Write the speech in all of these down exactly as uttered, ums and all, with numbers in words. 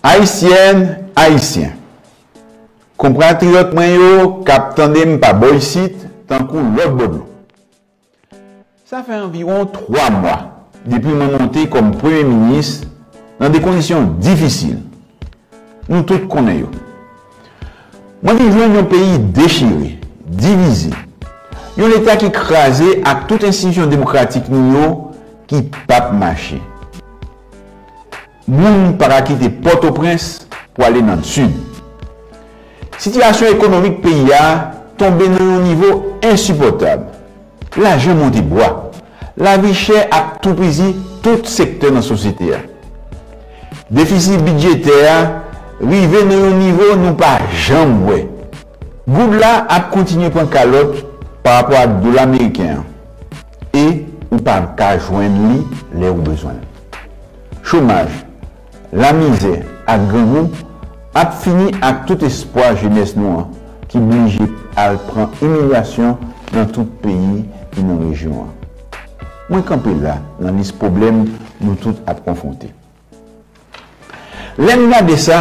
Ayisyèn, Ayisyen, konpatriyòt mwen yo k ap tande m pa bò isit, tankou lòt bò dlo. Sa fè anviwon twa mwa depi mwen monte kòm premye minis nan de kondisyon difisil. Nou tout konnen yo. Mwen vin jwenn yon peyi dechire, divize, yon Leta ki kraze ak tout enstitisyon demokratik nou yo ki p ap mache. Moun pa ka kite Pòtoprens pou ale nan Sid. Sitiyasyon ekonomik peyi a tonbe nan yon nivo ensipòtab. Lajan monte bwa. Lavi chè ap toupizi tout sektè nan sosyete a. Defisi bidjetè a rive nan yon nivo nou pa janm wè. Goud la ap kontinye pran kalòt pa rapò ak dola ameriken an. E ou pa ka jwenn li lè ou bezwen l. Chomaj, lamizè ak grangou ap fini ak tout espwa jenès nou an ki blije al pran imilyasyon nan tout peyi ki nan rejyon an. Mwen kanpe la nan lis pwoblèm nou tout ap konfwonte. Lè m gade sa,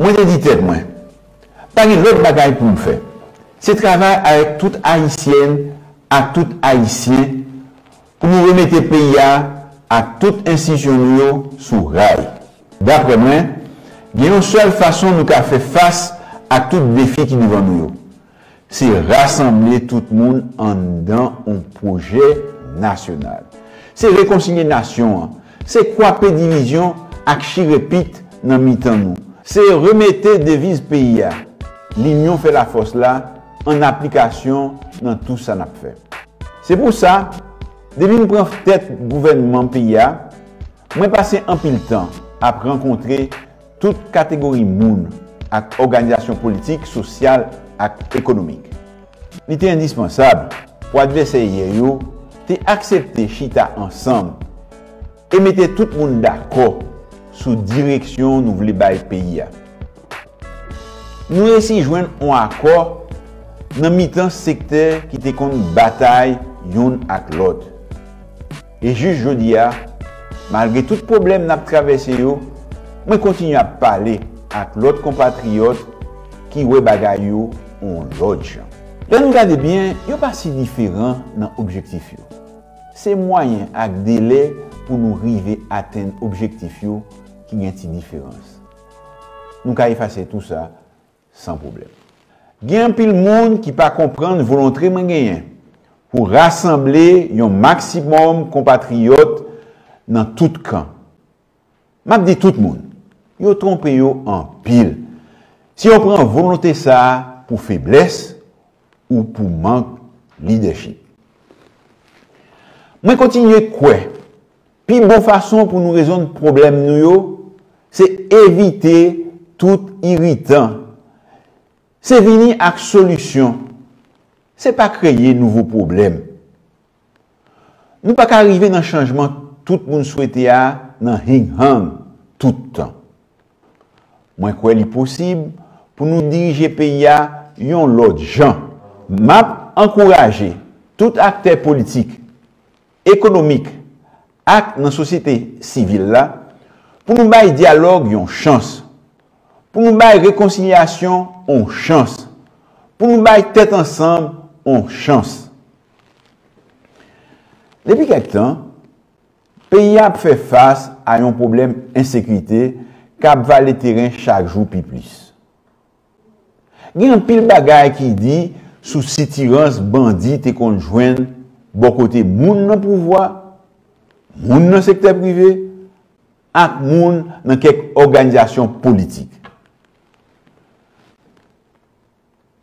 mwen te di tèt mwen, pa gen lòt bagay pou m fè. Se travay avèk tout Ayisyèn ak tout Ayisyen pou nou remete peyi a ak tout enstitisyon nou yo sou ray. Daprè mwen, gen yon sèl fason nou ka fè fas ak tout defi ki devan nou yo. Se rasanble tout moun anndan yon pwojè nasyonal. Se rekonsilye nasyon an. Se kwape divizyon ak chire pit nan mitan nou. Se remete deviz peyi a, linyon fè lafòs la, an aplikasyon nan tou sa n ap fè. Se pou sa, depi m pran tèt gouvènman peyi a, mwen pase anpil tan ap rankontre tout kategori moun ak òganizasyon politik, sosyal ak ekonomik. Li te endispansab pou advèsè yè yo te aksepte chita ansanm e mete tout moun dakò sou direksyon nou vle bay peyi a. Nou resi jwenn yon akò nan mitan sektè ki te konn batay youn ak lòt. E jis jodi a, malgre tout pwoblèm n ap travèse yo, mwen kontinye ap pale ak lòt konpatriyòt ki wè bagay yo yon lòt jan. Lè nou gade byen, yo pa si diferan nan objektif yo. Se mwayen ak delè pou nou rive atenn objektif yo ki gen ti diferans. Nou ka efase tou sa san pwoblèm. Gen anpil moun ki pa konprann volonte mwen genyen pou rasanble yon maksimòm konpatriyòt nan tout kan. M ap di tout moun, yo twonpe yo anpil si yo pran volonte sa a pou feblès ou pou mank lidèchip. Mwen kontinye kwè pi bon fason pou nou rezonn pwoblèm nou yo, se evite tout iritan. Se vini ak solisyon. Se pa kreye nouvo pwoblèm. Nou pa ka rive nan chanjman tout moun swete a nan hing-hang tout tan. Mwen kwè li posib pou nou dirije peyi a yon lòt jan. M ap ankouraje tout aktè politik, ekonomik ak nan sosyete sivil la pou nou bay dyalòg yon chans, pou nou bay rekonsilyasyon yon chans, pou nou bay tèt ansanm yon chans. Depi kèk tan, peyi a ap fè fas a yon pwoblèm ensekirite k ap vale teren chak jou pi plis. Gen anpil bagay ki di sou sitirans bandi te konn jwenn bò kote moun nan pouvwa, moun nan sektè prive, ak moun nan kèk òganizasyon politik.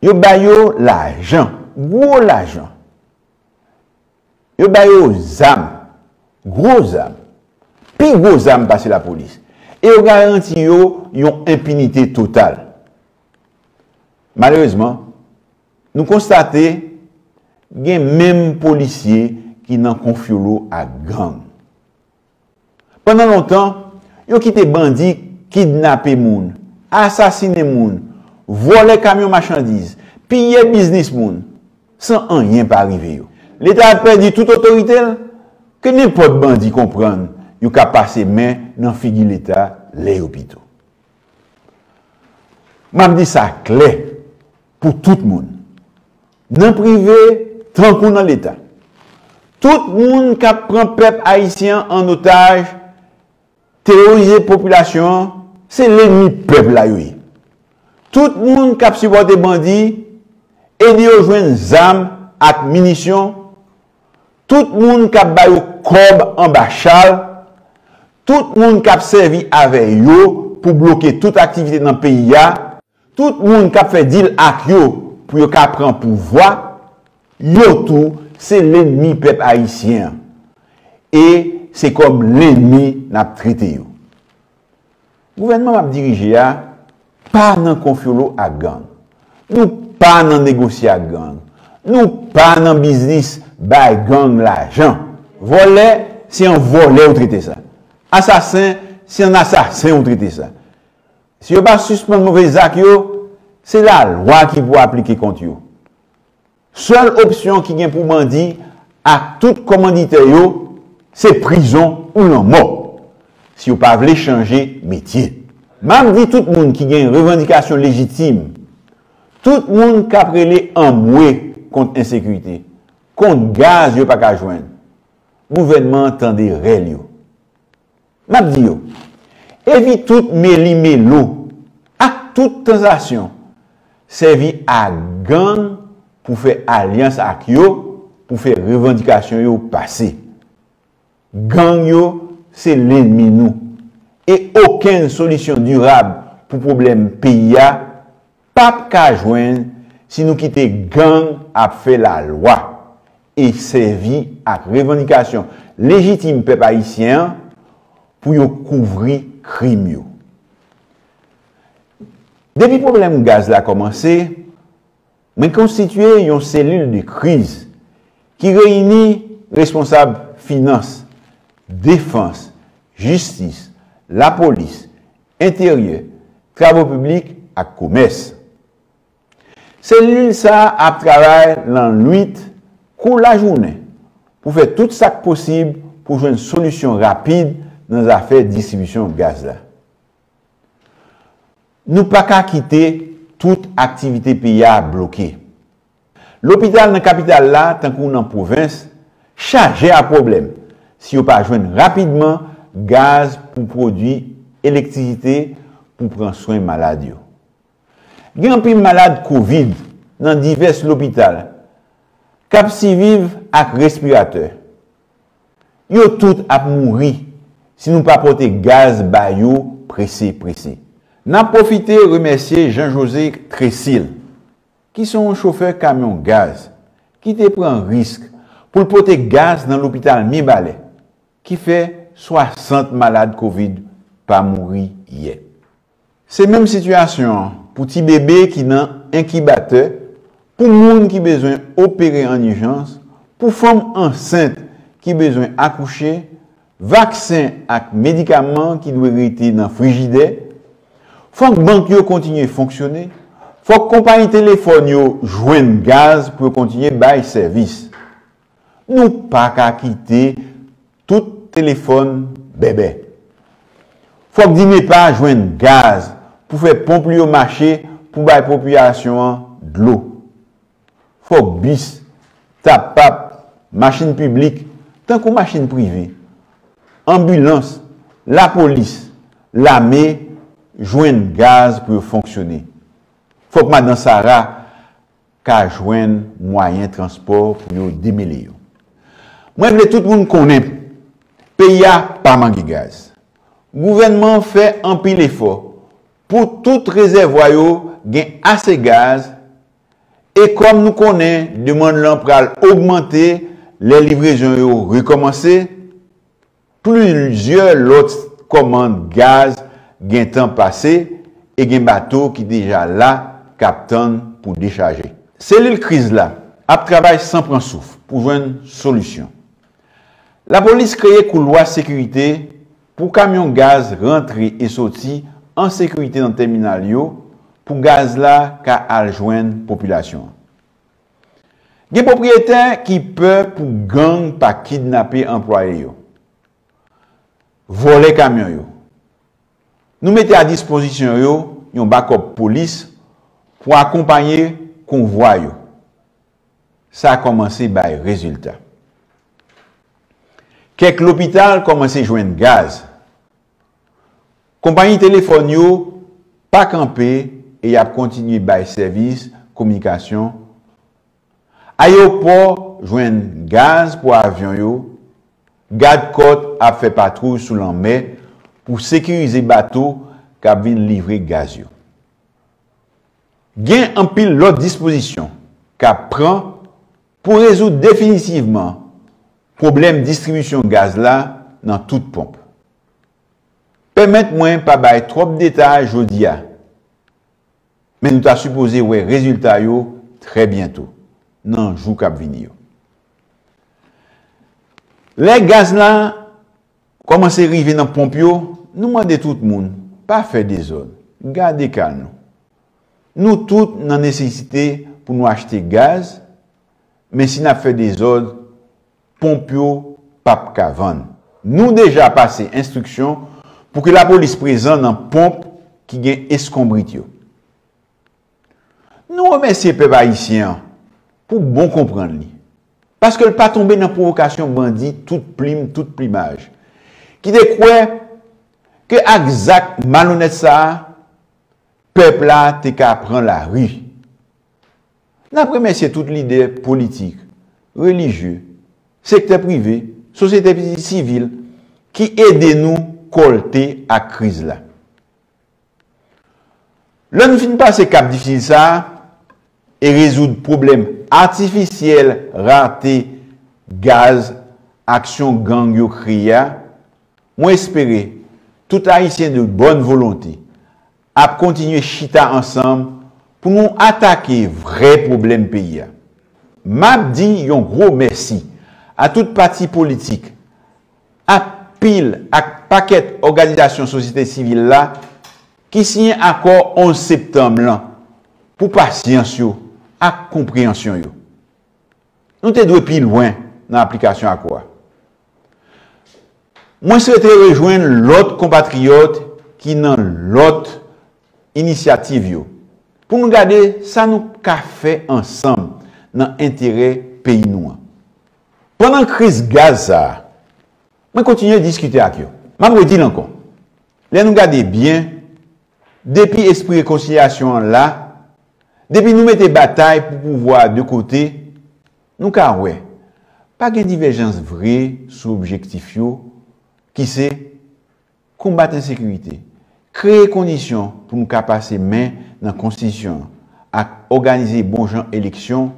Yo ba yo lajan, gwo lajan. Yo ba yo zam, gwo zam, pi gwo zam pase lapolis. E yo garanti yo yon enpinite total. Malerezman, nou konstate gen menm polisye ki nan konfyolo ak gang. Pandan lontan, yo kite bandi kidnape moun, asasinen moun, vòlè kamyon machandiz, piye biznis moun, san anyen pa rive yo. Leta ap pèdi tout otorite l, ke nenpòt bandi konprann yo ka pase men nan figi Leta lè yo pito. M ap di sa klè pou tout moun, nan prive tankou nan Leta. Tout moun k ap pran pèp ayisyen an an otaj, teworize popilasyon an, se lènmi pèp la yo ye. Tout moun k ap sipòte bandi, ede yo jwenn zam ak minisyon, tout moun k ap ba yo kòb anba chal, tout moun k ap sèvi avè yo pou bloke tout aktivite nan peyi a, tout moun k ap fè dil ak yo pou yo ka pran pouvwa, yo tou se lènmi pèp ayisyen an. E se kòm lènmi n ap trete yo. Gouvènman m ap dirije a pa nan konfyolo ak gang. Nou pa nan negosye ak gang. Nou pa nan biznis bay gang lajan. Vòlè, se yon vòlè ou trete sa. Asasen, se yon asasen ou trete sa. Si yo pa sispann move zak yo, se lalwa ki pou aplike kont yo. Sèl opsyon ki gen pou bandi ak tout kòmanditè yo, se prizon ou lanmò, si yo pa vle chanje metye. M ap di tout moun ki gen revandikasyon lejitim, tout moun k ap rele anmwe kont ensekirite, kont gaz yo pa ka jwenn, gouvènman an tande rèl yo. M ap di yo, evi tout meli melo ak tout tantasyon sèvi a gang pou fè alyans ak yo, pou fè revandikasyon yo pase. Gang yo se lènmi nou, e okenn solisyon dirab pou pwoblèm peyi a p ap ka jwenn si nou kite gang ap fè lalwa e sèvi ak revandikasyon lejitim pèp ayisyen an pou yo kouvri krim yo. Depi pwoblèm gaz la kòmanse, mwen konstitye yon selil de kriz ki reyini responsab finans, defans, jistis, lapolis, enteryè, travo piblik ak komès. Selil sa a ap travay lannwit kou lajounen pou fè tout sa k posib pou jwenn solisyon rapid nan zafè distribisyon gaz la. Nou pa ka kite tout aktivite peyi a bloke. Lopital nan kapital la, tankou nan pwovens, chaje a pwoblèm si yo pa jwenn rapidman gaz pou pwodui elektrisite pou pran swen malad yo. Gen anpil malad kovid nan divès lopital k ap siviv ak respiratè. Yo tout ap mouri si nou pa pote gaz ba yo prese prese. N ap pwofite remèsye Jean José Trésil, ki se yon chofè kamyon gaz, ki te pran risk pou l pote gaz nan lopital Mibalè, ki fè swasant malad kovid pa mouri yè. Se menm sitiyasyon an pou ti bebe ki nan enkibatè, pou moun ki bezwen opere an ijans, pou fanm ansent ki bezwen akouche, vaksen ak medikaman ki dwe rete nan frijidè. Fòk bank yo kontinye fonksyone, fòk konpayi telefòn yo jwenn gaz pou yo kontinye bay sèvis. Nou pa ka kite tout telefòn bèbè. Fòk DINEPA jwenn gaz pou fè ponp li yo mache pou bay popilasyon an dlo. Fòk bis, tapap, machin piblik, tankou machin prive, anbilans, lapolis, lame jwenn gaz pou yo fonksyone. Fòk madan Sara ka jwenn mwayen transpò pou yo demele yo. Mwen vle tout moun konnen peyi a pa manke gaz. Gouvènman an fè anpil efò pou tout rezèvwa yo gen ase gaz, e kòm nou konnen demann lan pral ogmante lè livrezon yo rekòmanse, plizyè lòt kòmand gaz gentan pase e gen bato ki deja la k ap tann pou dechaje. Selil kriz la ap travay san pran souf pou jwenn solisyon. Lapolis kreye koulwa sekirite pou kamyon gaz rantre e soti an sekirite nan tèminal yo pou gaz la ka al jwenn popilasyon an. Gen pwopriyetè ki pè pou gang pa kidnape anplwaye yo, vòlè kamyon yo. Nou mete a dispozisyon yo yon bakòp polis pou akonpaye konvwa yo. Sa kòmanse bay rezilta. Kèk lopital kòmanse jwenn gaz. Konpayi telefòn yo pa kanpe e y ap kontinye bay sèvis kominikasyon. Ayewopò jwenn gaz pou avyon yo. Gad kòt ap fè patwouy sou lanmè pou sekirize bato k ap vin livre gaz yo. Gen anpil lòt dispozisyon k ap pran pou rezoud definitivman pwoblèm distribisyon gaz la nan tout ponp. Pèmèt mwen pa bay twòp detay jodi a, men nou ta sipoze wè rezilta yo trè byento, nan jou k ap vini yo. Lè gaz la kòmanse rive nan ponp yo, nou mande tout moun, pa fè dezòd, gade kal nou. Nou tout nan nesesite pou nou achte gaz, men si n ap fè dezòd, ponp yo p ap ka vann. Nou deja pase enstriksyon pou ke lapolis prezan nan ponp ki gen eskonbrit yo. Nou remèsye pèp ayisyen an pou bon konprann li, paske l pa tonbe nan pwovokasyon bandi tout plim, tout plimaj, ki te kwè ke ak zak malonèt sa a, pèp la te ka pran lari. N ap remèsye tout lidè politik, relijye, sektè prive, sosyete sivil ki ede nou kòlte ak kriz la. Lè n fin pase kap difisil sa a e rezoud pwoblèm atifisyèl rate gaz aksyon gang yo kreye a, mwen espere tout Ayisyen de bòn volonte ap kontinye chita ansanm pou nou atake vrè pwoblèm peyi a. M ap di yon gwo mèsi a tout pati politik, ak pil ak pakèt òganizasyon sosyete sivil la ki siyen akò onz septanm lan pou pasyans yo ak konpreyansyon yo. Nou te dwe pi lwen nan aplikasyon akò a. Mwen swete rejwenn lòt konpatriyòt ki nan lòt inisyativ yo pou nou gade sa nou ka fè ansanm nan enterè peyi nou an. Pandan kriz gaz sa a, mwen kontinye diskite ak yo. M ap redi l ankò. Lè nou gade byen, depi espri rekonsilyasyon an la, depi nou mete batay pou pouvwa a de kote, nou ka wè pa gen divèjans vre sou objektif yo, ki se konbat ensekirite, kreye kondisyon pou nou ka pase men nan konstitisyon an ak òganize bon jan eleksyon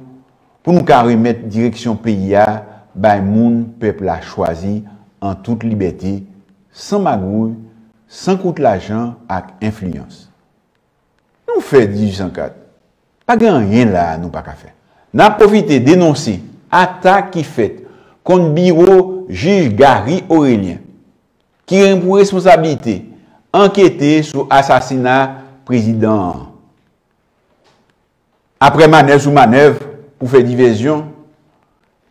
pou nou ka remèt direksyon peyi a bay moun pèp la chwazi an tout libète, san magouy, san kout lajan ak enfliyans. Nou fè dizuit san kat. Pa gen anyen la a nou pa ka fè. N ap pwofite denonse atak ki fèt kont biwo jij Garry Orélien, ki gen pou responsablite ankete sou asasina prezidan an. Apre manèv sou manèv pou fè divèzyon,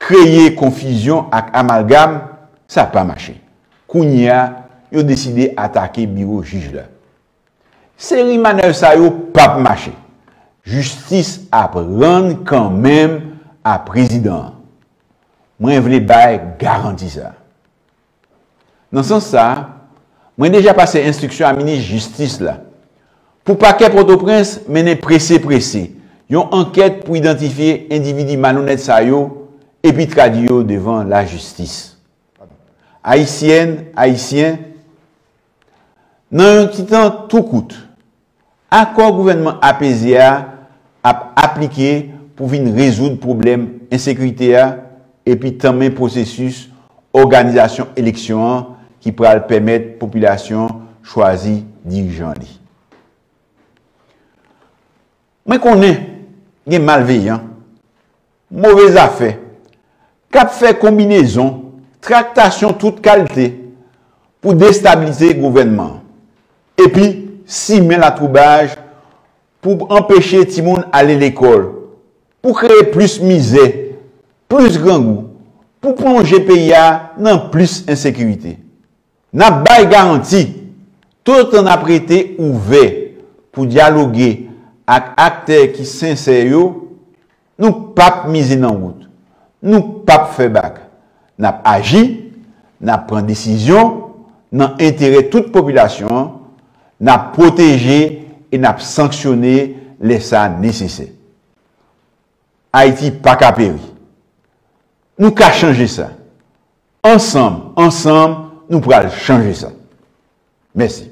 kreye konfizyon ak amalgam, sa pa mache. Kounye a, yo deside atake biwo jij la. Seri manèv sa yo p ap mache. Jistis ap rann kanmenm a prezidan an. Mwen vle bay garanti sa. Nan sans sa a, mwen deja pase enstriksyon a minis jistis la pou pakè Pòtoprens mennen prese prese yon ankèt pou idantifye endividi malonèt sa yo epi tradui yo devan lajistis. Ayisyèn, Ayisyen, nan yon ti tan tou kout, akò gouvènman apeze a ap aplike pou vin rezoud pwoblèm ensekirite a epi tanmen pwosesis òganizasyon eleksyon an ki pral pèmèt popilasyon an chwazi dirijan li. Mwen konnen gen malveyan, move zafè, k ap fè konbinezon, traktasyon tout kalite pou destabilize gouvènman an, epi simen latwoubaj pou anpeche timoun ale lekòl, pou kreye plis mizè, plis grangou, pou plonje peyi a nan plis ensekirite. N ap bay garanti, toutotan n ap rete ouvè pou dyaloge ak aktè ki sensè yo, nou p ap mize nan wout, nou p ap fè bak. N ap aji, n ap pran desizyon nan enterè tout popilasyon an, n ap pwoteje e n ap sanksyone lè sa nesesè. Ayiti pa ka peri. Nou ka chanje sa. Ansanm, ansanm, nou pral chanje sa. Mèsi.